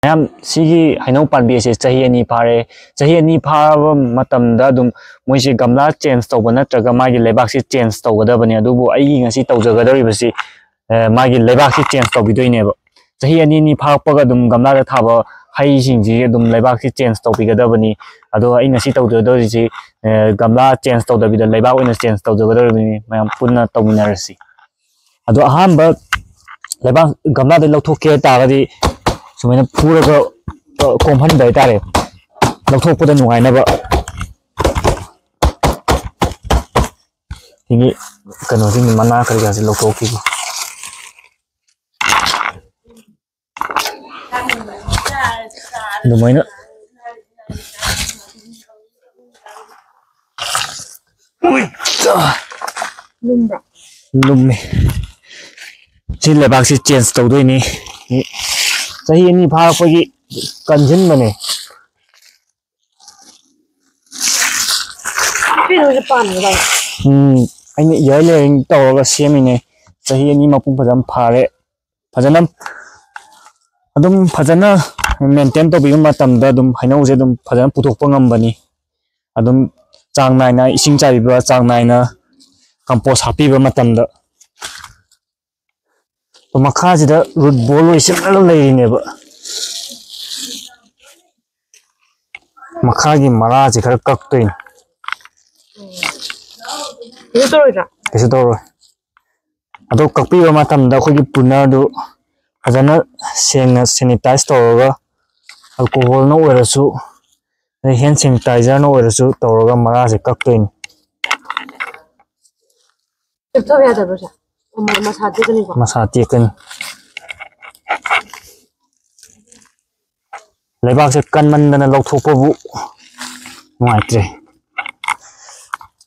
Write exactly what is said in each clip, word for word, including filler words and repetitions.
ꯃꯌꯥꯝ, ꯁꯤꯒꯤ ꯍꯩꯅꯧ ꯄꯥꯝꯕꯤ ꯑꯁꯦ ꯆꯍꯤ ꯑꯅꯤ ꯐꯥꯔꯦ꯫ ꯆꯍꯤ ꯑꯅꯤ ꯐꯥꯔꯕ ꯃꯇꯝꯗ ꯑꯗꯨꯝ ꯃꯣꯏꯁꯦ ꯒꯝꯂꯥ ꯆꯦꯟꯖ ꯇꯧꯕ ꯅꯠꯇ꯭ꯔꯒ ꯃꯥꯒꯤ ꯂꯩꯕꯥꯛꯁꯤ ꯆꯦꯟꯖ ꯇꯧꯒꯗꯕꯅꯤ꯫ ꯑꯗꯨꯕꯨ ꯑꯩꯒꯤ ꯉꯁꯤ ꯇꯧꯖꯒꯗꯧꯔꯤꯕꯁꯤ, ꯑ, ꯃꯥꯒꯤ ꯂꯩꯕꯥꯛꯁꯤ ꯆꯦꯟꯖ ꯇꯧꯕꯤꯗꯣꯏꯅꯦꯕ꯫ ꯆꯍꯤ ꯑꯅꯤ ꯑꯅꯤ ꯐꯥꯔꯛꯄꯒ ꯑꯗꯨꯝ ꯒꯝꯂꯥꯗ ꯊꯥꯕ ꯍꯩꯁꯤꯡꯁꯤ ꯑꯗꯨꯝ ꯂꯩꯕꯥꯛꯁꯤ ꯆꯦꯟꯖ ꯇꯧꯕꯤꯒꯗꯕꯅꯤ꯫ ꯑꯗꯣ ꯑꯩ ꯉꯁꯤ ꯇꯧꯖꯒꯗꯧꯔꯤꯁꯤ, ꯑ, ꯒꯝꯂꯥ ꯆꯦꯟꯖ ꯇꯧꯗꯕꯤꯗ ꯂꯩꯕꯥꯛ ꯑꯣꯏꯅ ꯆꯦꯟꯖ ꯇꯧꯖꯒꯗꯧꯔꯤꯕꯅꯤ꯫ ꯃꯌꯥꯝ ꯄꯨꯟꯅ ꯇꯧꯃꯤꯟꯅꯔꯁꯤ꯫ ꯑꯗꯣ ꯑꯍꯥꯟꯕ ꯂꯩꯕꯥꯛ ꯒꯝꯂꯥꯗꯩ ꯂꯧꯊꯣꯛꯀꯦ ꯍꯥꯏ ꯇꯥꯔꯒꯗꯤ ꯁꯨꯃꯥꯏꯅ ꯐꯨꯔꯒ, ꯑ, ꯀꯣꯝꯍꯟꯕ ꯍꯥꯏꯇꯥꯔꯦ, ꯂꯧꯊꯣꯛꯄꯗ ꯅꯨꯡꯉꯥꯏꯅꯕ꯫ ꯁꯤꯒꯤ ꯀꯩꯅꯣꯁꯤꯡ, ꯃꯅꯥ ꯀꯔꯤ ꯀꯥꯁꯦ ꯂꯧꯊꯣꯛꯈꯤꯒꯦ꯫ ꯑꯗꯨꯃꯥꯏꯅ ꯂꯨꯝꯕ꯭ꯔꯥ? ꯂꯨꯝꯃꯦ꯫ ꯁꯤ ꯂꯩꯕꯥꯛꯁꯤ ꯆꯦꯟꯖ ꯇꯧꯗꯣꯏꯅꯤ꯫ ꯆꯍꯤ ꯑꯅꯤ ꯐꯥꯔꯛꯄꯒꯤ ꯀꯟꯁꯤꯟꯕꯅꯦ꯫ ꯀꯩꯅꯣꯁꯦ ꯄꯥꯟꯒꯗꯥꯏ? ꯎꯝ, ꯑꯩꯅ ꯏꯌꯥꯔ ꯂꯦꯌꯔꯤꯡ ꯇꯧꯔꯒ ꯁꯦꯝꯃꯤꯅꯦ꯫ ꯆꯍꯤ ꯑꯅꯤ ꯃꯄꯨꯡ ꯐꯖꯅ ꯐꯥꯔꯦ꯫ ꯐꯖꯅ ꯑꯗꯨꯝ ꯐꯖꯅ ꯃꯦꯟꯇꯦꯟ ꯇꯧꯕꯤꯕ ꯃꯇꯝꯗ ꯑꯗꯨꯝ ꯍꯩꯅꯧꯁꯦ ꯑꯗꯨꯝ ꯐꯖꯅ ꯄꯨꯊꯣꯛꯄ ꯉꯝꯕꯅꯤ꯫ ꯑꯗꯨꯝ ꯆꯥꯡ ꯅꯥꯏꯅ ꯏꯁꯤꯡ ꯆꯥꯏꯕꯤꯕ, ꯆꯥꯡ ꯅꯥꯏꯅ ꯀꯝꯄꯣꯁ ꯍꯥꯞꯄꯤꯕ ꯃꯇꯝꯗ꯫ ꯃꯈꯥꯁꯤꯗ ꯔꯨꯠ ꯕꯣꯜ ꯑꯣꯏꯁꯤꯜꯂꯒ ꯂꯩꯔꯤꯅꯦꯕ꯫ ꯃꯈꯥꯒꯤ ꯃꯔꯥꯁꯦ ꯈꯔ ꯀꯛꯇꯣꯏꯅꯤ꯫ ꯀꯩꯁꯨ ꯇꯧꯔꯣꯏꯗ꯭ꯔꯥ? ꯀꯩꯁꯨ ꯇꯧꯔꯣꯏ꯫ ꯑꯗꯣ ꯀꯛꯄꯤꯕ ꯃꯇꯝꯗ ꯑꯩꯈꯣꯏꯒꯤ ꯄ꯭ꯔꯨꯅꯔꯗꯨ ꯐꯖꯅ ꯁꯦꯡꯅ ꯁꯦꯅꯤꯇꯥꯏꯁ ꯇꯧꯔꯒ, ꯑꯜꯀꯣꯍꯣꯜꯅ ꯑꯣꯏꯔꯁꯨ, ꯑꯗꯩ ꯍꯦꯟ ꯁꯦꯅꯤꯇꯥꯏꯖꯔꯅ ꯑꯣꯏꯔꯁꯨ ꯇꯧꯔꯒ ꯃꯔꯥꯁꯦ ꯀꯛꯇꯣꯏꯅꯤ꯫ ꯆꯤꯛꯊꯕ ꯌꯥꯗꯕ꯭ꯔꯣ ꯁꯦ? ꯑꯃ ꯃꯁꯥ ꯇꯦꯛꯀꯅꯤꯀꯣ? ꯃꯁꯥ ꯇꯦꯛꯀꯅꯤ꯫ ꯂꯩꯕꯥꯛꯁꯦ ꯀꯟꯃꯟꯗꯅ ꯂꯧꯊꯣꯛꯄꯕꯨ ꯅꯨꯡꯉꯥꯏꯇ꯭ꯔꯦ꯫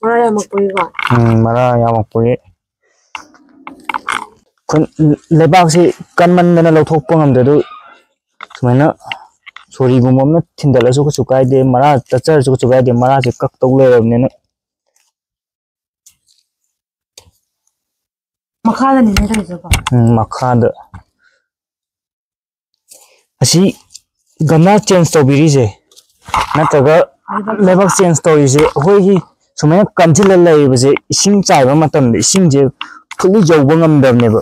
ꯃꯔꯥ ꯌꯥꯝꯃꯛꯄꯒꯤꯀꯣ? ꯎꯝ, ꯃꯔꯥ ꯌꯥꯝꯃꯛꯄꯒꯤ꯫ ꯑꯩꯈꯣꯏ ꯂꯩꯕꯥꯛꯁꯤ ꯀꯟꯃꯟꯗꯅ ꯂꯧꯊꯣꯛꯄ ꯉꯝꯗ꯭ꯔꯦ꯫ ꯑꯗꯨ ꯁꯨꯃꯥꯏꯅ ꯁꯣꯔꯤꯒꯨꯝꯕ ꯑꯃꯅ ꯊꯤꯟꯗꯠꯂꯁꯨ ꯀꯩꯁꯨ ꯀꯥꯏꯗꯦ, ꯃꯔꯥ ꯇꯠꯆꯔꯁꯨ ꯀꯩꯁꯨ ꯀꯥꯏꯗꯦ, ꯃꯔꯥꯁꯦ ꯀꯛꯇꯧ ꯂꯩꯔꯕꯅꯤꯅ꯫ ꯃꯈꯥꯗꯅꯤꯅꯦ ꯂꯩꯔꯤꯁꯦꯀꯣ? ꯎꯝ, ꯃꯈꯥꯗ꯫ ꯑꯁꯤ ꯒꯝꯂꯥ ꯆꯦꯟꯖ ꯇꯧꯕꯤꯔꯤꯁꯦ ꯅꯠꯇ꯭ꯔꯒ ꯂꯩꯕꯥꯛ ꯆꯦꯟꯖ ꯇꯧꯔꯤꯁꯦ, ꯑꯩꯈꯣꯏꯒꯤ ꯁꯨꯃꯥꯏꯅ ꯀꯟꯁꯤꯜꯂ ꯂꯩꯔꯤꯕꯁꯦ ꯏꯁꯤꯡ ꯆꯥꯏꯕ ꯃꯇꯝꯗ ꯏꯁꯤꯡꯁꯦ ꯐꯨꯜꯂꯤ ꯌꯧꯕ ꯉꯝꯗꯕꯅꯦꯕ꯫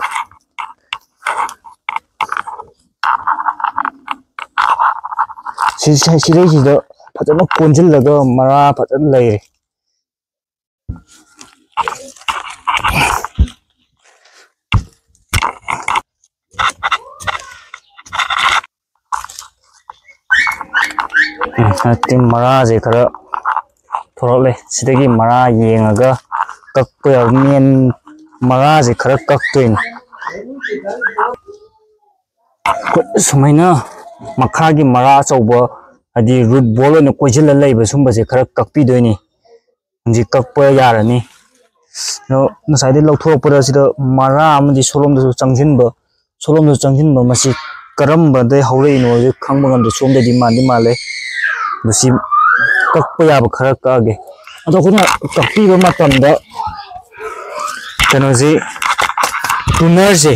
ꯁꯤ-, ꯁꯤꯗꯩꯁꯤꯗ ꯐꯖꯅ ꯀꯣꯟꯁꯤꯜꯂꯒ ꯃꯔꯥ ꯐꯖꯅ ꯂꯩꯔꯦ꯫ ꯎꯝ, ꯍꯟꯗꯛꯇꯤ ꯃꯔꯥꯁꯦ ꯈꯔ ꯊꯣꯔꯛꯂꯦ꯫ ꯁꯤꯗꯒꯤ ꯃꯔꯥ ꯌꯦꯡꯉꯒ ꯀꯛꯄ ꯌꯥꯕ ꯃꯦꯟ ꯃꯔꯥꯁꯦ ꯈꯔ ꯀꯛꯇꯣꯏꯅꯤ꯫ ꯁꯨꯃꯥꯏꯅ ꯃꯈꯥꯒꯤ ꯃꯔꯥ ꯑꯆꯧꯕ, ꯍꯥꯏꯗꯤ ꯔꯨꯠ ꯕꯣꯜ ꯑꯣꯏꯅ ꯀꯣꯏꯁꯤꯜꯂ ꯂꯩꯕ ꯁꯨꯝꯕꯁꯦ ꯈꯔ ꯀꯛꯄꯤꯗꯣꯏꯅꯤ꯫ ꯍꯧꯖꯤꯛ ꯀꯛꯄ ꯌꯥꯔꯅꯤ꯫ ꯑꯗꯣ ꯉꯁꯥꯏꯗꯩ ꯂꯧꯊꯣꯔꯛꯄꯗ ꯁꯤꯗ ꯃꯔꯥ ꯑꯃꯗꯤ ꯁꯣꯂꯣꯝꯗꯁꯨ ꯆꯪꯁꯤꯟꯕ, ꯁꯣꯂꯣꯝꯗꯁꯨ ꯆꯪꯁꯤꯟꯕ, ꯃꯁꯤ ꯀꯔꯝꯕꯗꯩ ꯍꯧꯔꯛꯏꯅꯣꯁꯦ ꯈꯪꯕ ꯉꯝꯗꯦ꯫ ꯁꯣꯝꯗꯗꯤ ꯃꯥꯟꯗꯤ ꯃꯥꯜꯂꯦ꯫ ꯑꯗꯣ ꯁꯤ ꯀꯛꯄ ꯌꯥꯕ ꯈꯔ ꯀꯛꯑꯒꯦ꯫ ꯑꯗꯣ ꯑꯩꯈꯣꯏꯅ ꯀꯛꯄꯤꯕ ꯃꯇꯝꯗ ꯀꯩꯅꯣꯁꯤ, ꯄ꯭ꯔꯨꯅꯔꯁꯦ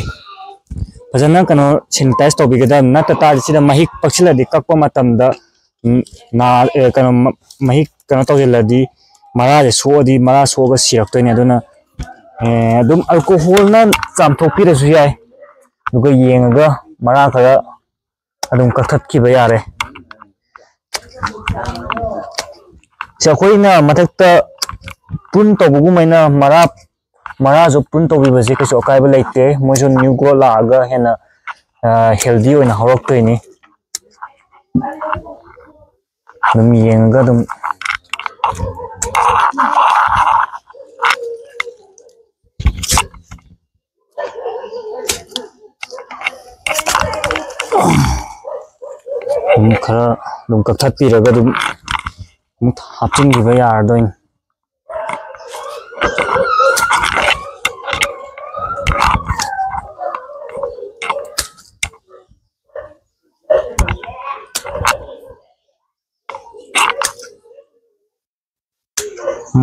ꯐꯖꯅ ꯀꯩꯅꯣ ꯁꯦꯅꯤꯇꯥꯏꯁ ꯇꯧꯕꯤꯒꯗꯕꯅꯤ꯫ ꯅꯠꯇ ꯇꯥꯔꯗꯤ ꯁꯤꯗ ꯃꯍꯤꯛ ꯄꯛꯁꯤꯜꯂꯗꯤ ꯀꯛꯄ ꯃꯇꯝꯗ, ꯎꯝ, ꯅꯥ-, ꯑꯦ, ꯀꯩꯅꯣ, ꯃ-, ꯃꯍꯤꯛ ꯀꯩꯅꯣ ꯇꯧꯁꯤꯜꯂꯗꯤ ꯃꯔꯥꯁꯦ ꯁꯣꯛꯑꯗꯤ ꯃꯔꯥ ꯁꯣꯛꯑꯒ ꯁꯤꯔꯛꯇꯣꯏꯅꯦ꯫ ꯑꯗꯨꯅ, ꯑꯦ, ꯑꯗꯨꯝ ꯑꯜꯀꯣꯍꯣꯜꯅ ꯆꯥꯝꯊꯣꯛꯄꯤꯔꯁꯨ ꯌꯥꯏ꯫ ꯑꯗꯨꯒ ꯌꯦꯡꯉꯒ ꯃꯔꯥ ꯈꯔ ꯑꯗꯨꯝ ꯀꯛꯊꯠꯈꯤꯕ ꯌꯥꯔꯦ꯫ ꯁꯤ ꯑꯩꯈꯣꯏꯅ ꯃꯊꯛꯇ ꯄ꯭ꯔꯨꯟ ꯇꯧꯕꯒꯨꯝꯕ ꯑꯩꯅ ꯃꯔꯥ, ꯃꯔꯥꯁꯨ ꯄ꯭ꯔꯨꯟ ꯇꯧꯕꯤꯕꯁꯦ ꯀꯩꯁꯨ ꯑꯀꯥꯏꯕ ꯂꯩꯇꯦ꯫ ꯃꯣꯏꯁꯨ ꯅ꯭ꯌꯨ ꯒ꯭ꯔꯣꯠ ꯂꯥꯛꯑꯒ ꯍꯦꯟꯅ, ꯑ, ꯍꯦꯜꯗꯤ ꯑꯣꯏꯅ ꯍꯧꯔꯛꯇꯣꯏꯅꯤ꯫ ꯑꯗꯨꯝ ꯌꯦꯡꯉꯒ ꯑꯗꯨꯝ ꯑꯗꯨꯝ ꯈꯔ ꯑꯗꯨꯝ ꯀꯛꯊꯠꯄꯤꯔꯒ ꯑꯗꯨꯝ ꯑꯃꯨꯛ ꯍꯥꯞꯆꯤꯟꯈꯤꯕ ꯌꯥꯔꯗꯣꯏꯅꯤ꯫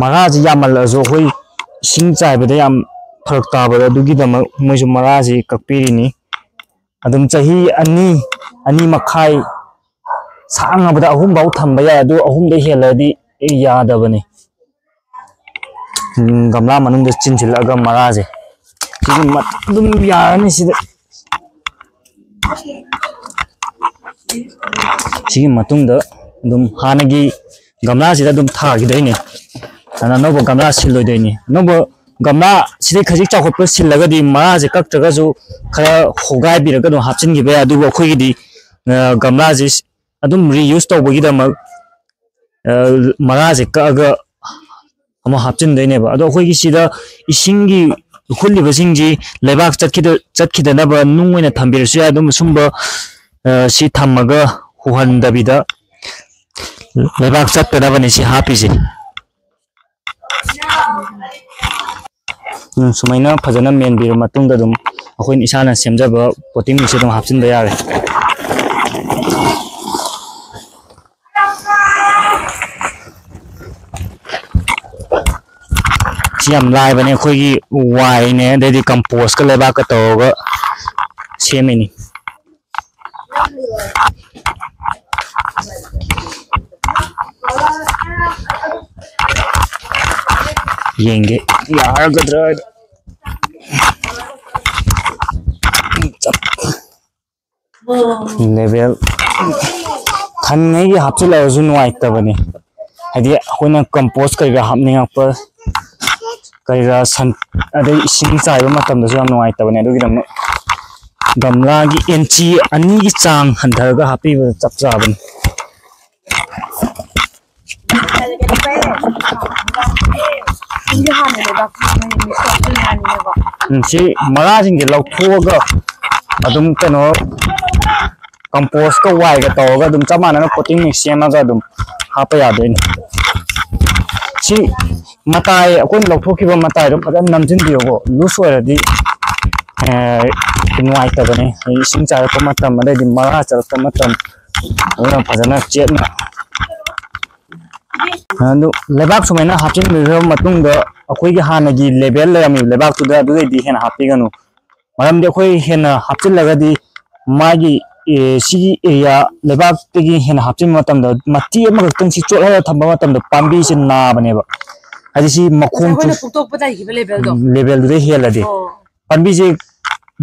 ꯃꯔꯥꯁꯤ ꯌꯥꯝꯃꯜꯂꯛꯑꯁꯨ ꯑꯩꯈꯣꯏ ꯏꯁꯤꯡ ꯆꯥꯏꯕꯗ ꯌꯥꯝ ꯐꯔꯛ ꯇꯥꯕꯗꯣ, ꯑꯗꯨꯒꯤꯗꯃꯛ ꯃꯣꯏꯁꯨ ꯃꯔꯥꯁꯤ ꯀꯛꯄꯤꯔꯤꯅꯤ꯫ ꯑꯗꯨꯝ ꯆꯍꯤ ꯑꯅꯤ, ꯑꯅꯤ ꯃꯈꯥꯏ, ꯁꯥꯡꯉꯕꯗ ꯑꯍꯨꯝꯐꯥꯎ ꯊꯝꯕ ꯌꯥꯏ, ꯑꯗꯨ ꯑꯍꯨꯝꯗꯩ ꯍꯦꯜꯂꯗꯤ ꯌꯥꯗꯕꯅꯤ꯫ ꯎꯝ, ꯒꯝꯂꯥ ꯃꯅꯨꯡꯗ ꯆꯤꯟꯁꯤꯜꯂꯛꯑꯒ ꯃꯔꯥꯁꯦ ꯁꯤꯒꯤ ꯃꯠ-, ꯑꯗꯨꯝ ꯌꯥꯔꯅꯤ ꯁꯤꯗ꯫ ꯁꯤꯒꯤ ꯃꯇꯨꯡꯗ ꯑꯗꯨꯝ ꯍꯥꯟꯅꯒꯤ ꯒꯝꯂꯥꯁꯤꯗ ꯑꯗꯨꯝ ꯊꯥꯈꯤꯗꯣꯏꯅꯦ꯫ ꯑꯗꯨꯅ ꯑꯅꯧꯕ ꯒꯝꯂꯥ ꯁꯤꯜꯂꯣꯏꯗꯣꯏꯅꯤ꯫ ꯑꯅꯧꯕ ꯒꯝꯂꯥ ꯁꯤꯗꯩ ꯈꯖꯤꯛ ꯆꯥꯎꯈꯠꯄ ꯁꯤꯜꯂꯒꯗꯤ ꯃꯔꯥꯁꯦ ꯀꯛꯇ꯭ꯔꯒꯁꯨ ꯈꯔ ꯍꯣꯒꯥꯏꯕꯤꯔꯒ ꯑꯗꯨꯝ ꯍꯥꯞꯆꯤꯟꯈꯤꯕ ꯌꯥꯏ꯫ ꯑꯗꯨꯕꯨ ꯑꯩꯈꯣꯏꯒꯤꯗꯤ, ꯑ, ꯒꯝꯂꯥꯁꯦ ꯑꯗꯨꯝ reuse ꯇꯧꯕꯒꯤꯗꯃꯛ, ꯑ, ꯃꯔꯥꯁꯦ ꯀꯛꯑꯒ ꯑꯃꯨꯛ ꯍꯥꯞꯆꯤꯟꯗꯣꯏꯅꯦꯕ꯫ ꯑꯗꯣ ꯑꯩꯈꯣꯏꯒꯤ ꯁꯤꯗ ꯏꯁꯤꯡꯒꯤ ꯍꯨꯠꯂꯤꯕꯁꯤꯡꯁꯤ ꯂꯩꯕꯥꯛ ꯆꯠꯈꯤꯗ-, ꯆꯠꯈꯤꯗꯅꯕ ꯅꯨꯡ ꯑꯣꯏꯅ ꯊꯝꯕꯤꯔꯁꯨ ꯌꯥꯏ꯫ ꯑꯗꯨꯝ ꯁꯨꯝꯕ, ꯑ, ꯁꯤ ꯊꯝꯃꯒ ꯍꯨꯍꯟꯗꯕꯤꯗ ꯂꯩꯕꯥꯛ ꯆꯠꯇꯅꯕꯅꯤ ꯁꯤ ꯍꯥꯞꯄꯤꯁꯦ꯫ ꯎꯝ, ꯁꯨꯃꯥꯏꯅ ꯐꯖꯅ ꯃꯦꯟꯕꯤꯔ ꯃꯇꯨꯡꯗ ꯑꯗꯨꯝ ꯑꯩꯈꯣꯏꯅ ꯏꯁꯥꯅ ꯁꯦꯝꯖꯕ potting mix ꯑꯗꯨꯝ ꯍꯥꯞꯆꯤꯟꯕ ꯌꯥꯔꯦ꯫ ꯁꯤ ꯌꯥꯝ ꯂꯥꯏꯕꯅꯦ, ꯑꯩꯈꯣꯏꯒꯤ ꯋꯥꯏꯅꯦ, ꯑꯗꯩꯗꯤ compost ꯀ ꯂꯩꯕꯥꯛꯀ ꯇꯧꯔꯒ ꯁꯦꯝꯃꯤꯅꯤ꯫ ꯌꯦꯡꯒꯦ, ꯌꯥꯔꯒꯗ꯭ꯔꯥ ꯍꯥꯏꯗ꯫ Level ꯊꯟꯉꯩꯒꯤ ꯍꯥꯞꯆꯤꯜꯂꯛꯑꯁꯨ ꯅꯨꯡꯉꯥꯏꯇꯕꯅꯤ꯫ ꯍꯥꯏꯗꯤ ꯑꯩꯈꯣꯏꯅ compost ꯀꯩꯀꯥ ꯍꯥꯞꯅꯤꯡꯉꯛꯄ, ꯀꯩꯀꯥ ꯁꯟ-, ꯑꯗꯩ ꯏꯁꯤꯡ ꯆꯥꯏꯕ ꯃꯇꯝꯗꯁꯨ ꯌꯥꯝ ꯅꯨꯡꯉꯥꯏꯇꯕꯅꯦ꯫ ꯑꯗꯨꯒꯤꯗꯃꯛ ꯒꯝꯂꯥꯒꯤ ꯏꯟꯆꯤ ꯑꯅꯤꯒꯤ ꯆꯥꯡ ꯍꯟꯊꯔꯒ ꯍꯥꯞꯄꯤꯕꯗ ꯆꯞ ꯆꯥꯕꯅꯤ꯫ ꯎꯝ, ꯁꯤ ꯃꯔꯥꯁꯤꯡꯁꯦ ꯂꯧꯊꯣꯛꯑꯒ ꯑꯗꯨꯝ ꯀꯩꯅꯣ compost ꯀ ꯋꯥꯏꯒ ꯇꯧꯔꯒ ꯑꯗꯨꯝ ꯆꯞ ꯃꯥꯟꯅꯅ potting mix ꯁꯦꯝꯃꯒ ꯑꯗꯨꯝ ꯍꯥꯞꯄ ꯌꯥꯗꯣꯏꯅꯤ꯫ ꯁꯤ ꯃꯇꯥꯏ, ꯑꯩꯈꯣꯏꯅ ꯂꯧꯊꯣꯛꯈꯤꯕ ꯃꯇꯥꯏꯗꯣ ꯐꯖꯅ ꯅꯝꯁꯤꯟꯕꯤꯌꯣꯀꯣ, loose ꯑꯣꯏꯔꯗꯤ, ꯑꯦ, ꯅꯨꯡꯉꯥꯏꯇꯕꯅꯦ꯫ ꯏꯁꯤꯡ ꯆꯥꯏꯔꯛꯄ ꯃꯇꯝ, ꯑꯗꯩꯗꯤ ꯃꯔꯥ ꯆꯥꯏꯔꯛꯄ ꯃꯇꯝ, ꯑꯗꯨꯅ ꯐꯖꯅ ꯆꯦꯠꯅ꯫ ꯑꯗꯨ ꯂꯩꯕꯥꯛ ꯁꯨꯃꯥꯏꯅ ꯍꯥꯞꯆꯤꯟꯕꯤꯈ꯭ꯔꯕ ꯃꯇꯨꯡꯗ, ꯑꯩꯈꯣꯏꯒꯤ ꯍꯥꯟꯅꯒꯤ level ꯂꯩꯔꯝꯃꯤꯕ ꯂꯩꯕꯥꯛꯇꯨꯗ, ꯑꯗꯨꯗꯩꯗꯤ ꯍꯦꯟꯅ ꯍꯥꯞꯄꯤꯒꯅꯨ꯫ ꯃꯔꯝꯗꯤ ꯑꯩꯈꯣꯏ ꯍꯦꯟꯅ ꯍꯥꯞꯆꯤꯜꯂꯒꯗꯤ ꯃꯥꯒꯤ ꯑꯦ, ꯁꯤꯒꯤ ꯑꯦꯔꯤꯌꯥ ꯂꯩꯕꯥꯛꯇꯒꯤ ꯍꯦꯟꯅ ꯍꯥꯞꯆꯤꯟꯕ ꯃꯇꯝꯗ, ꯃꯇꯦꯛ ꯑꯃꯈꯛꯇꯪ ꯁꯤ ꯆꯣꯠꯍꯜꯂꯒ ꯊꯝꯕ ꯃꯇꯝꯗ ꯄꯥꯝꯕꯤꯁꯦ ꯅꯥꯕꯅꯦꯕ꯫ ꯍꯥꯏꯗꯤ ꯁꯤ ꯃꯈꯣꯡ ꯑꯩꯈꯣꯏꯅ ꯆꯨ- ꯐꯨꯛꯇꯣꯛꯄꯗ ꯍꯩꯈꯤꯕ ꯂꯦꯚꯦꯜꯗꯣ꯫ ꯎꯝ, ꯂꯦꯚꯦꯜꯗꯨꯗꯩ ꯍꯦꯜꯂꯗꯤ꯫ ꯑꯣ꯫ ꯄꯥꯝꯕꯤꯁꯦ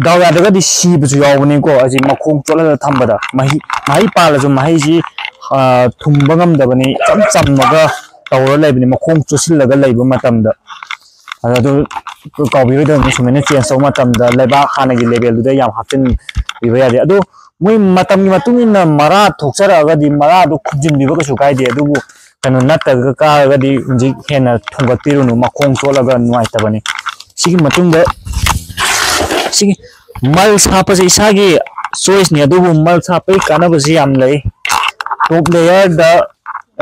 ꯗꯥꯎ ꯌꯥꯗ꯭ꯔꯒꯗꯤ ꯁꯤꯕꯁꯨ ꯌꯥꯎꯕꯅꯤꯀꯣ꯫ ꯑꯁꯤ ꯃꯈꯣꯡ ꯆꯣꯠꯍꯜꯂꯒ ꯊꯝꯕꯗ ꯃꯍꯩ, ꯃꯍꯩ ꯄꯥꯜꯂꯁꯨ ꯃꯍꯩꯁꯤ, ꯑ, ꯊꯨꯝꯕ ꯉꯝꯗꯕꯅꯤ, ꯏꯆꯝ ꯆꯝꯃꯒ ꯇꯧꯔ ꯂꯩꯕꯅꯤ, ꯃꯈꯣꯡ ꯆꯣꯠꯁꯤꯜꯂꯒ ꯂꯩꯕ ꯃꯇꯝꯗ꯫ ꯑꯗ ꯑꯗꯨ ꯀꯥꯎꯕꯤꯔꯣꯏꯗꯕꯅꯤ, ꯁꯨꯃꯥꯏꯅ ꯆꯦꯟꯖ ꯇꯧꯕ ꯃꯇꯝꯗ ꯂꯩꯕꯥꯛ ꯍꯥꯟꯅꯒꯤ ꯂꯦꯚꯦꯜꯗꯨꯗ ꯌꯥꯝ ꯍꯥꯞꯆꯤꯟꯕꯤꯕ ꯌꯥꯗꯦ꯫ ꯑꯗꯨ ꯃꯣꯏ ꯃꯇꯝꯒꯤ ꯃꯇꯨꯡ ꯏꯟꯅ ꯃꯔꯥ ꯊꯣꯛꯆꯔꯛꯑꯒꯗꯤ ꯃꯔꯥꯗꯨ ꯈꯨꯝꯖꯤꯟꯕꯤꯕ ꯀꯩꯁꯨ ꯀꯥꯏꯗꯦ, ꯑꯗꯨꯕꯨ ꯀꯩꯅꯣ ꯅꯠꯇ꯭ꯔꯒ ꯀꯥꯔꯒꯗꯤ ꯍꯧꯖꯤꯛ ꯍꯦꯟꯅ ꯊꯣꯡꯒꯠꯄꯤꯔꯨꯅꯨ, ꯃꯈꯣꯡ ꯆꯣꯠꯂꯒ ꯅꯨꯡꯉꯥꯏꯇꯕꯅꯤ꯫ ꯁꯤꯒꯤ ꯃꯇꯨꯡꯗ ꯁꯤꯒꯤ ꯃꯜꯁ ꯍꯥꯞꯄꯁꯦ ꯏꯁꯥꯒꯤ ꯆꯣꯏꯁꯅꯤ, ꯑꯗꯨꯕꯨ ꯃꯜꯁ ꯍꯥꯞꯄꯒꯤ ꯀꯥꯟꯅꯕꯁꯤ ꯌꯥꯝ ꯂꯩ꯫ ꯇꯣꯞ ꯂꯦꯌꯔꯗ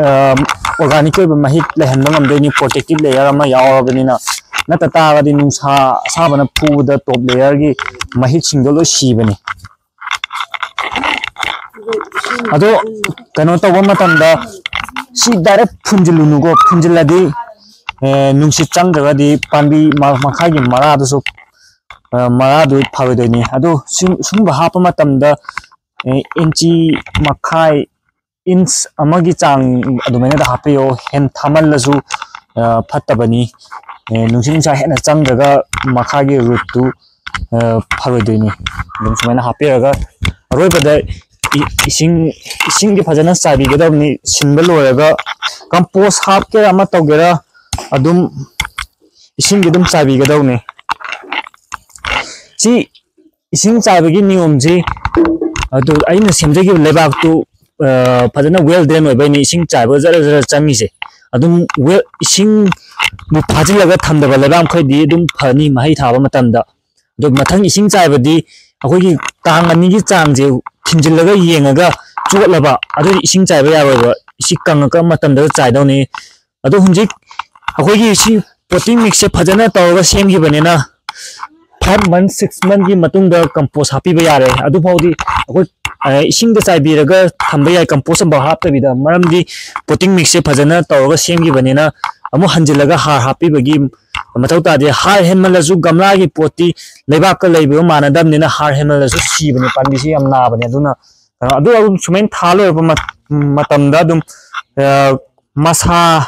ꯑꯣꯔꯒꯥꯅꯤꯛ ꯑꯣꯏꯕ ꯃꯍꯤꯛ ꯂꯩꯍꯟꯕ ꯉꯝꯗꯣꯏꯅꯤ, ꯄ꯭ꯔꯣꯇꯦꯛꯇꯤꯞ ꯂꯦꯌꯔ ꯑꯃ ꯌꯥꯎꯔꯕꯅꯤꯅ꯫ ꯅꯠꯇ ꯇꯥꯔꯒꯗꯤ ꯅꯨꯡꯁꯥ ꯑꯁꯥꯕꯅ ꯐꯨꯕꯗ ꯇꯣꯞ ꯂꯦꯌꯔꯒꯤ ꯃꯍꯤꯛꯁꯤꯡꯗꯣ ꯂꯣꯏ ꯁꯤꯕꯅꯤ꯫ ꯑꯗꯣ ꯀꯩꯅꯣ ꯇꯧꯕ ꯃꯇꯝꯗ ꯁꯤ ꯗꯥꯏꯔꯦꯛ ꯐꯨꯟꯖꯤꯜꯂꯨꯅꯨꯀꯣ, ꯐꯨꯟꯖꯤꯜꯂꯗꯤ, ꯑꯦ, ꯅꯨꯡꯁꯤꯠ ꯆꯪꯗ꯭ꯔꯒꯗꯤ ꯄꯥꯝꯕꯤ ꯃ-, ꯃꯈꯥꯒꯤ ꯃꯔꯥꯗꯨꯁꯨ, ꯑ, ꯃꯔꯥꯗꯨ ꯐꯔꯣꯏꯗꯣꯏꯅꯤ꯫ ꯑꯗꯣ ꯁꯤ-, ꯁꯤꯒꯨꯝꯕ ꯍꯥꯞꯄ ꯃꯇꯝꯗ, ꯑꯦ, ꯏꯟꯆꯤ ꯃꯈꯥꯏ, ꯏꯟꯆ ꯑꯃꯒꯤ ꯆꯥꯡ ꯑꯗꯨꯃꯥꯏꯅꯗ ꯍꯥꯞꯄꯤꯌꯣ꯫ ꯍꯦꯟ ꯊꯥꯃꯜꯂꯁꯨ, ꯑ, ꯐꯠꯇꯕꯅꯤ꯫ ꯑꯦ, ꯅꯨꯡꯁꯤꯠ ꯅꯨꯡꯁꯥ ꯍꯦꯟꯅ ꯆꯪꯗ꯭ꯔꯒ ꯃꯈꯥꯒꯤ ꯔꯨꯠꯇꯨ, ꯑ, ꯐꯔꯣꯏꯗꯣꯏꯅꯤ꯫ ꯑꯗꯨꯝ ꯁꯨꯃꯥꯏꯅ ꯍꯥꯞꯄꯤꯔꯒ ꯑꯔꯣꯏꯕꯗ ꯏ-, ꯏꯁꯤꯡ, ꯏꯁꯤꯡꯗꯤ ꯐꯖꯅ ꯆꯥꯏꯕꯤꯒꯗꯕꯅꯤ꯫ ꯁꯤꯟꯕ ꯂꯣꯏꯔꯒ ꯀꯝꯄꯣꯁ ꯍꯥꯞꯀꯦꯔꯥ ꯑꯃ ꯇꯧꯒꯦꯔꯥ ꯑꯗꯨꯝ ꯏꯁꯤꯡꯗꯤ ꯑꯗꯨꯝ ꯆꯥꯏꯕꯤꯒꯗꯧꯅꯤ꯫ ꯁꯤ ꯏꯁꯤꯡ ꯆꯥꯏꯕꯒꯤ ꯅꯤꯌꯣꯝꯁꯤ, ꯑꯗꯨ ꯑꯩꯅ ꯁꯦꯝꯖꯈꯤꯕ ꯂꯩꯕꯥꯛꯇꯨ, ꯑ, ꯐꯖꯅ ꯋꯦꯜ ꯗ꯭ꯔꯦꯟ ꯑꯣꯏꯕꯩꯅꯤ ꯏꯁꯤꯡ ꯆꯥꯏꯕ ꯖꯔ ꯖꯔ ꯆꯪꯉꯤꯁꯦ꯫ ꯑꯗꯨꯝ ꯋꯦꯜ, ꯏꯁꯤꯡꯕꯨ ꯐꯥꯖꯤꯜꯂꯒ ꯊꯝꯗꯕ ꯂꯩꯕꯥꯛ ꯃꯈꯩꯗꯤ ꯑꯗꯨꯝ ꯐꯅꯤ ꯃꯍꯩ ꯊꯥꯕ ꯃꯇꯝꯗ꯫ ꯑꯗꯣ ꯃꯊꯪ ꯏꯁꯤꯡ ꯆꯥꯏꯕꯗꯤ ꯑꯩꯈꯣꯏꯒꯤ ꯇꯥꯡ ꯑꯅꯤꯒꯤ ꯆꯥꯡꯁꯦ ꯊꯤꯟꯖꯤꯜꯂꯒ ꯌꯦꯡꯉꯒ ꯆꯣꯠꯂꯕ ꯑꯗꯨꯗꯤ ꯏꯁꯤꯡ ꯆꯥꯏꯕ ꯌꯥꯔꯣꯏꯕ꯫ ꯏꯁꯤꯡ ꯀꯪꯉꯛꯄ ꯃꯇꯝꯗ ꯆꯥꯏꯗꯧꯅꯤ꯫ ꯑꯗꯣ ꯍꯧꯖꯤꯛ ꯑꯩꯈꯣꯏꯒꯤ ꯁꯤ ꯄꯣꯇꯤꯡ ꯃꯤꯛꯁꯁꯦ ꯐꯖꯅ ꯇꯧꯔꯒ ꯁꯦꯝꯈꯤꯕꯅꯤꯅ five month, six monthꯀꯤ ꯃꯇꯨꯡꯗ ꯀꯝꯄꯣꯁ ꯍꯥꯞꯄꯤꯕ ꯌꯥꯔꯦ꯫ ꯑꯗꯨꯐꯥꯎꯗꯤ ꯑꯩꯈꯣꯏ, ꯑ, ꯏꯁꯤꯡꯗ ꯆꯥꯏꯕꯤꯔꯒ ꯊꯝꯕ ꯌꯥꯏ, ꯀꯝꯄꯣꯁ ꯑꯃꯐꯥꯎ ꯍꯥꯞꯇꯕꯤꯗ꯫ ꯃꯔꯝꯗꯤ ꯄꯣꯇꯤꯡ ꯃꯤꯛꯁꯁꯦ ꯐꯖꯅ ꯇꯧꯔꯒ ꯁꯦꯝꯈꯤꯕꯅꯤꯅ ꯑꯃꯨꯛ ꯍꯟꯖꯤꯜꯂꯒ ꯍꯥꯔ ꯍꯥꯞꯄꯤꯕꯒꯤ ꯃꯊꯧ ꯇꯥꯗꯦ꯫ ꯍꯥꯔ ꯍꯦꯟꯃꯜꯂꯁꯨ ꯒꯝꯂꯥꯒꯤ ꯄꯣꯠꯇꯤ ꯂꯩꯕꯥꯛꯀ ꯂꯩꯕꯒ ꯃꯥꯟꯅꯗꯕꯅꯤꯅ ꯍꯥꯔ ꯍꯦꯟꯃꯜꯂꯁꯨ ꯁꯤꯕꯅꯤ, ꯄꯥꯝꯕꯤꯁꯤ ꯌꯥꯝ ꯅꯥꯕꯅꯤ꯫ ꯑꯗꯨꯅ ꯀꯩꯅꯣ, ꯑꯗꯨ ꯑꯗꯨꯝ ꯁꯨꯃꯥꯏꯅ ꯊꯥ ꯂꯣꯏꯔꯛꯄ ꯃꯠ-, ꯃꯇꯝꯗ ꯑꯗꯨꯝ, ꯑ, ꯃꯁꯥ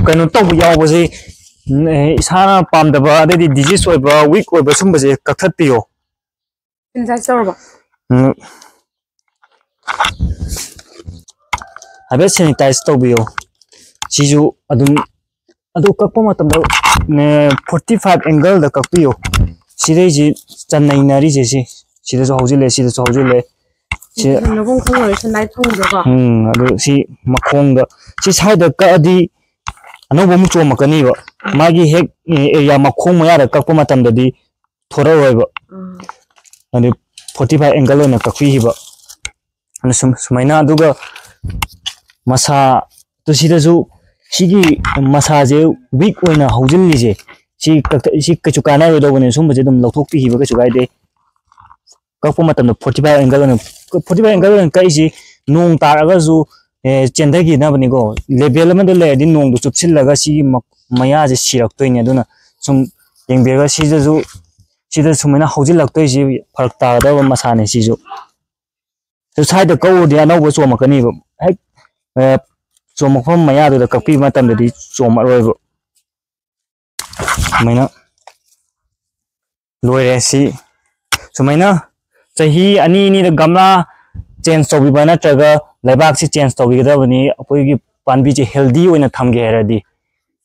ꯀꯩꯅꯣ ꯇꯧꯕ ꯌꯥꯎꯕꯁꯦ, ꯎꯝ, ꯑꯦ, ꯏꯁꯥꯅ ꯄꯥꯝꯗꯕ, ꯑꯗꯩꯗꯤ ꯗꯤꯖꯤꯁ ꯑꯣꯏꯕ, ꯋꯤꯛ ꯑꯣꯏꯕ ꯁꯨꯝꯕꯁꯦ ꯀꯛꯊꯠꯄꯤꯌꯣ꯫ ꯁꯦꯅꯤꯇꯥꯏꯁ ꯇꯧꯔꯕ? ꯎꯝ꯫ ꯍꯥꯏꯐꯦꯠ ꯁꯦꯅꯤꯇꯥꯏꯁ ꯇꯧꯕꯤꯌꯣ꯫ ꯁꯤꯁꯨ ꯑꯗꯨꯝ, ꯑꯗꯨ ꯀꯛꯄ ꯃꯇꯝꯗ, ꯅꯦ, ꯐꯣꯔꯇꯤ ꯐꯥꯏꯚ ꯑꯦꯡꯒꯜꯗ ꯀꯛꯄꯤꯌꯣ꯫ ꯁꯤꯗꯩꯁꯤ ꯆꯟꯅꯩꯅꯔꯤꯁꯦ ꯁꯤ꯫ ꯁꯤꯗꯁꯨ ꯍꯧꯖꯤꯜꯂꯦ, ꯁꯤꯗꯁꯨ ꯍꯧꯖꯤꯜꯂꯦ꯫ ꯁꯤ ꯁꯤꯗ ꯃꯒꯨꯟ ꯈꯪꯉꯔꯣꯏ, ꯁꯟꯂꯥꯏꯠ ꯐꯪꯗ꯭ꯔꯣꯀꯣ? ꯎꯝ, ꯑꯗꯨ ꯁꯤ ꯃꯈꯣꯡꯗ, ꯁꯤ ꯁ꯭ꯋꯥꯏꯗ ꯀꯛꯑꯗꯤ ꯑꯅꯧꯕ ꯑꯃꯨꯛ ꯆꯣꯝꯃꯛꯀꯅꯤꯕ꯫ ꯃꯥꯒꯤ ꯍꯦꯛ, ꯑꯦ, ꯑꯦꯔꯤꯌꯥ ꯃꯈꯣꯡ ꯃꯌꯥꯗ ꯀꯛꯄ ꯃꯇꯝꯗꯗꯤ ꯊꯣꯔꯛꯑꯣꯏꯕ꯫ ꯎꯝ꯫ ꯑꯗꯨ ꯐꯣꯔꯇꯤ ꯐꯥꯏꯚ ꯑꯦꯡꯒꯜ ꯑꯣꯏꯅ ꯀꯛꯄꯤꯈꯤꯕ꯫ ꯑꯗꯨ ꯁꯨꯝ-, ꯁꯨꯃꯥꯏꯅ, ꯑꯗꯨꯒ ꯃꯁꯥ, ꯑꯗꯨ ꯁꯤꯗꯁꯨ ꯁꯤꯒꯤ ꯃꯁꯥꯁꯦ ꯋꯤꯛ ꯑꯣꯏꯅ ꯍꯧꯖꯤꯜꯂꯤꯁꯦ, ꯁꯤ ꯀꯛꯊ-, ꯁꯤ ꯀꯩꯁꯨ ꯀꯥꯟꯅꯔꯣꯏꯗꯧꯕꯅꯦ꯫ ꯁꯨꯝꯕꯁꯦ ꯑꯗꯨꯝ ꯂꯧꯊꯣꯛꯄꯤꯈꯤꯕ ꯀꯩꯁꯨ ꯀꯥꯏꯗꯦ꯫ ꯀꯛꯄ ꯃꯇꯝꯗ ꯐꯣꯔꯇꯤ ꯐꯥꯏꯚ ꯑꯦꯡꯒꯜ ꯑꯣꯏꯅ, ꯐꯣꯔꯇꯤ ꯐꯥꯏꯚ ꯑꯦꯡꯒꯜ ꯑꯣꯏꯅ ꯀꯛꯏꯁꯤ ꯅꯣꯡ ꯇꯥꯔꯒꯁꯨ, ꯑꯦ, ꯆꯦꯟꯊꯈꯤꯅꯕꯅꯤꯀꯣ꯫ ꯂꯦꯚꯦꯜ ꯑꯃꯗ ꯂꯩꯔꯗꯤ ꯅꯣꯡꯗꯣ ꯆꯨꯞꯁꯤꯜꯂꯒ ꯁꯤꯒꯤ ꯃ-, ꯃꯌꯥꯁꯦ ꯁꯤꯔꯛꯇꯣꯏꯅꯦ꯫ ꯑꯗꯨꯅ ꯁꯨꯝ ꯌꯦꯡꯕꯤꯔꯒ ꯁꯤꯗꯁꯨ, ꯁꯤꯗ ꯁꯨꯃꯥꯏꯅ ꯍꯧꯖꯤꯜꯂꯛꯇꯣꯏꯁꯤ ꯐꯔꯛ ꯇꯥꯒꯗꯕ ꯃꯁꯥꯅꯦ ꯁꯤꯁꯨ꯫ ꯑꯗꯨ ꯁ꯭ꯋꯥꯏꯗ ꯀꯛꯎꯔꯗꯤ ꯑꯅꯧꯕ ꯆꯣꯝꯃꯛꯀꯅꯤꯕ꯫ ꯍꯦꯛ, ꯑ, ꯆꯣꯝꯃꯛꯐꯝ ꯃꯌꯥꯗꯨꯗ ꯀꯛꯄꯤꯕ ꯃꯇꯝꯗꯗꯤ ꯆꯣꯝꯃꯛꯑꯔꯣꯏꯕ꯫ ꯁꯨꯃꯥꯏꯅ ꯂꯣꯏꯔꯦ꯫ ꯁꯤ ꯁꯨꯃꯥꯏꯅ ꯆꯍꯤ ꯑꯅꯤ ꯑꯅꯤꯗ ꯒꯝꯂꯥ ꯆꯦꯟꯖ ꯇꯧꯕꯤꯕ ꯅꯠꯇ꯭ꯔꯒ ꯂꯩꯕꯥꯛꯁꯤ ꯆꯦꯟꯖ ꯇꯧꯕꯤꯒꯗꯕꯅꯤ, ꯑꯩꯈꯣꯏꯒꯤ ꯄꯥꯝꯕꯤꯁꯦ ꯍꯦꯜꯗꯤ ꯑꯣꯏꯅ ꯊꯝꯒꯦ ꯍꯥꯏꯔꯗꯤ꯫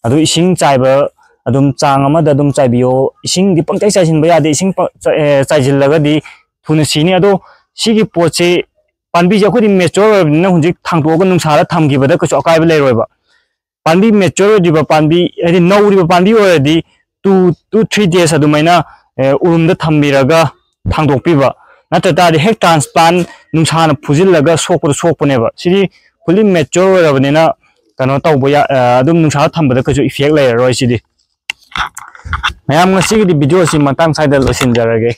ꯑꯗꯨ ꯏꯁꯤꯡ ꯆꯥꯏꯕ ꯑꯗꯨꯝ ꯆꯥꯡ ꯑꯃꯗ ꯑꯗꯨꯝ ꯆꯥꯏꯕꯤꯌꯣ꯫ ꯏꯁꯤꯡꯗꯤ ꯄꯪꯆꯥꯏ ꯆꯥꯏꯁꯤꯟꯕ ꯌꯥꯗꯦ꯫ ꯏꯁꯤꯡ ꯄ-, ꯆ-, ꯑꯦ, ꯆꯥꯏꯁꯤꯜꯂꯒꯗꯤ ꯊꯨꯅ ꯁꯤꯅꯤ꯫ ꯑꯗꯣ ꯁꯤꯒꯤ ꯄꯣꯠꯁꯤ, ꯄꯥꯝꯕꯤꯁꯦ ꯑꯩꯈꯣꯏꯗꯤ ꯃꯦꯆꯣꯔ ꯑꯣꯏꯔꯕꯅꯤꯅ ꯍꯧꯖꯤꯛ ꯊꯥꯡꯗꯣꯛꯑꯒ ꯅꯨꯡꯁꯥꯗ ꯊꯝꯈꯤꯕꯗ ꯀꯩꯁꯨ ꯑꯀꯥꯏꯕ ꯂꯩꯔꯣꯏꯕ꯫ ꯄꯥꯝꯕꯤ ꯃꯦꯆꯣꯔ ꯑꯣꯏꯗ꯭ꯔꯤꯕ ꯄꯥꯝꯕꯤ, ꯍꯥꯏꯗꯤ ꯅꯧꯔꯤꯕ ꯄꯥꯝꯕꯤ ꯑꯣꯏꯔꯗꯤ two, two, three days ꯑꯗꯨꯃꯥꯏꯅ, ꯑꯦ, ꯎꯔꯨꯝꯗ ꯊꯝꯕꯤꯔꯒ ꯊꯥꯡꯗꯣꯛꯄꯤꯕ꯫ ꯅꯠꯇ ꯇꯥꯔꯗꯤ ꯍꯦꯛ ꯇ꯭ꯔꯥꯟꯁꯄ꯭ꯂꯥꯟ ꯅꯨꯡꯁꯥꯅ ꯐꯨꯖꯤꯜꯂꯒ ꯁꯣꯛꯄꯗꯣ ꯁꯣꯛꯄꯅꯦꯕ꯫ ꯁꯤꯗꯤ ꯐꯨꯜꯂꯤ ꯃꯦꯆꯣꯔ ꯑꯣꯏꯔꯕꯅꯤꯅ ꯀꯩꯅꯣ ꯇꯧꯕ ꯌꯥ-, ꯑ, ꯑꯗꯨꯝ ꯅꯨꯡꯁꯥꯗ ꯊꯝꯕꯗ ꯀꯩꯁꯨ ꯏꯐꯦꯛ ꯂꯩꯔꯔꯣꯏ ꯁꯤꯗꯤ꯫ ꯃꯌꯥꯝ, ꯉꯁꯤꯒꯤꯗꯤ ꯚꯤꯗꯤꯑꯣꯁꯤ ꯃꯇꯥꯡ ꯁ꯭ꯋꯥꯏꯗ ꯂꯣꯏꯁꯤꯟꯖꯔꯒꯦ꯫